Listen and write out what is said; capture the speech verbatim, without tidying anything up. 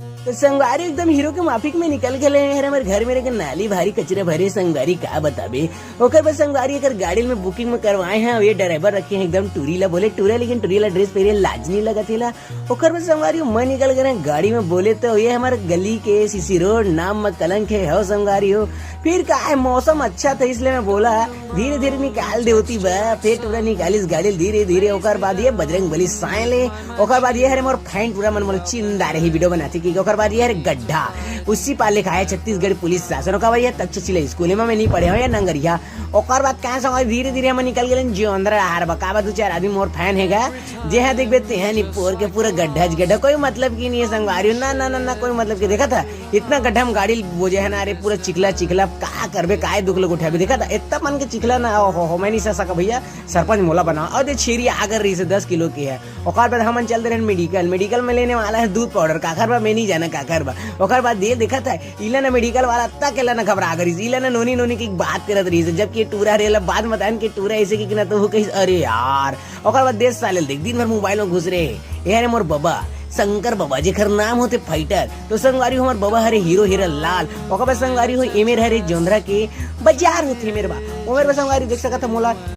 तो संगवारी एकदम हीरो के माफिक में निकल गए हैं, हमारे घर में एक नाली भारी कचरा भरे संगवारी, का बताबे। ओकर बाद संगवारी एकर गाड़ी में बुकिंग में करवाए हैं, ये ड्राइवर रखे हैं एकदम टूरी ला, बोले टूरा, लेकिन टूरी ला ड्रेस पहरे लाज नहीं लगा थेला। ओकर बाद संगवारी मैं निकल गए हैं गाड़ी में, बोले तो ये हमारे गली के सीसी रोड नाम में कलंक है, हो संगवारी हो। फिर का है, मौसम अच्छा था इसलिए मैं बोला धीरे धीरे निकाल दे होती बा। फिर टूरा निकालिस गाड़ी धीरे धीरे। ओकर बाद ये बजरंग बली साय ले, ओकर बाद ये हरे मोर फैन टूरा मन मोला चिंदा रही वीडियो बनाते की। ओकर बाद ये हरे गड्ढा, उसी पार लिखा है छत्तीसगढ़ पुलिस शासन। ओकर बाद ये तक्षशिला स्कूल में मैं नहीं पढ़े हूँ या नंगरिया। ओकर बाद कहाँ से धीरे धीरे हम निकल गए जोंधरा आहार बा, का बा दो चार आदमी मोर फैन है गा, जे है देखबे ते है नहीं पोर के पूरा गड्ढा ज गड्ढा, कोई मतलब की नहीं है संगवारी हो। ना ना ना ना, कोई मतलब की। देखा था इतना गड्ढा में गाड़ी बोजे है ना, अरे पूरा चिखला चिखला, का करबे, काय दुख लोग उठाबे। देखा था इतना मन के चिखला ना, ओ हो हो, मैं नहीं सह सका भैया, सरपंच मोला बनाओ। और दे छेरी आगर रही से दस किलो की है। ओकर बाद हमन चल दे रहन मेडिकल, मेडिकल में लेने वाला है दूध पाउडर, काखर बा मैं नहीं जाना काखर बा। ओकर बाद दे देखा था इला ना मेडिकल वाला तक एला ना घबरा करिस, इला ना नोनी नोनी की बात करत रही से, जबकि ये टूरा रे ला बाद में बतायन कि टूरा ऐसे की ना तो वो कहिस, अरे यार। ओकर बाद देश साले देख दिन भर मोबाइल में घुस रहे। ये हरे मोर बबा शंकर बबा, जेकर नाम होते फाइटर। तो संगवारी हो हमार बबा हरे हीरो हीरा लाल। ओकर बाद संगवारी हो एमेर हरे जोंधरा के बाजार होते मेर बा। ओमेर बा संगवारी देख सकत ह मोला